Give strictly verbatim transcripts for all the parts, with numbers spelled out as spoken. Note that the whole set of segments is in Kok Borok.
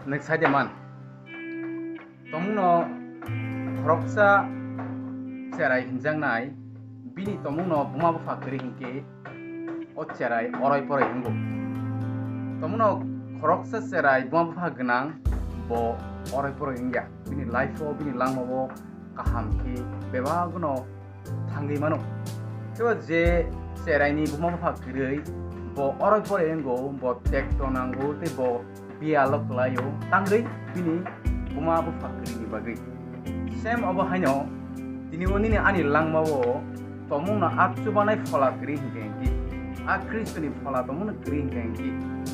Nwng sai de man. Tomungno khoroksa cherai hinjaknai, bini tomungno buma bupha kwrwi hinkhe o cherai oroi poroi wngo. Tomungno khoroksa cherai buma bupha gwnang, bo oroi poroi wngya. Bini life-o, bini langmao kaham khe bebakno thangwi mano. Tei je cheraini buma bupha kwrwi, bo oroi poroi wngo, bo tekto nango tei bo biyalo kwlaio, tangwi bini buma bupha kwrwini bagwi. Same obo haino, tini o nini ani langmao tomungno a chubanai phola kwrwi hinkhe hinkhe, a Khristoni phola tomungno kwrwi hinkhe hinkhe,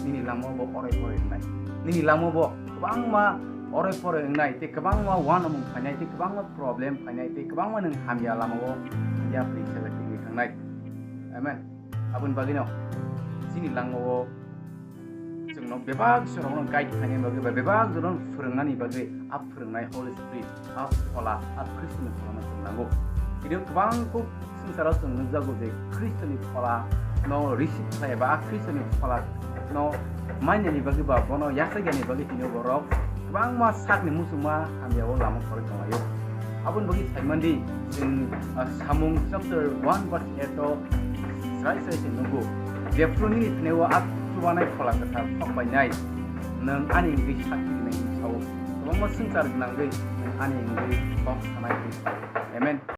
nini langmao bo oroi poroi wngnai. Nini langmao bo kwbangma oroi poroi wngnai, tei kwbangma uanamung phainai, tei kwbangma problem phainai, tei kwbangma nwng hamya lamao yapri sela kiri thangnai. Amen. Aboni bagwino chini langmao chwngno bebak jorokno guide khainani bagwi ba bebak jorokno phwrwngnani bagwi a phwrwngnai Holy Spirit, a phola, a Khristoni pholano chwng nango. Tini kwbang kuk swngcharo chwng nukjago je Khristoni pholano receive khlai ba a Khristoni pholano mainani bagwi ba bono yachakyani bagwi tini borok kwbangma sakni muchungma hamyao lama khoroi tonglaio. Aboni bagwi saimandi chwng, ah, Samung chapter one verse eight o srai srai se nugo, "Jephru nini thani-o a chubanai phola kwthar sok painai, nwng ani wngwi sakhi rwnai," hwnwi sao. Kwbangma swngchar gwnangwi nwng ani wngwi kok sanai hwnwi sao. Amen.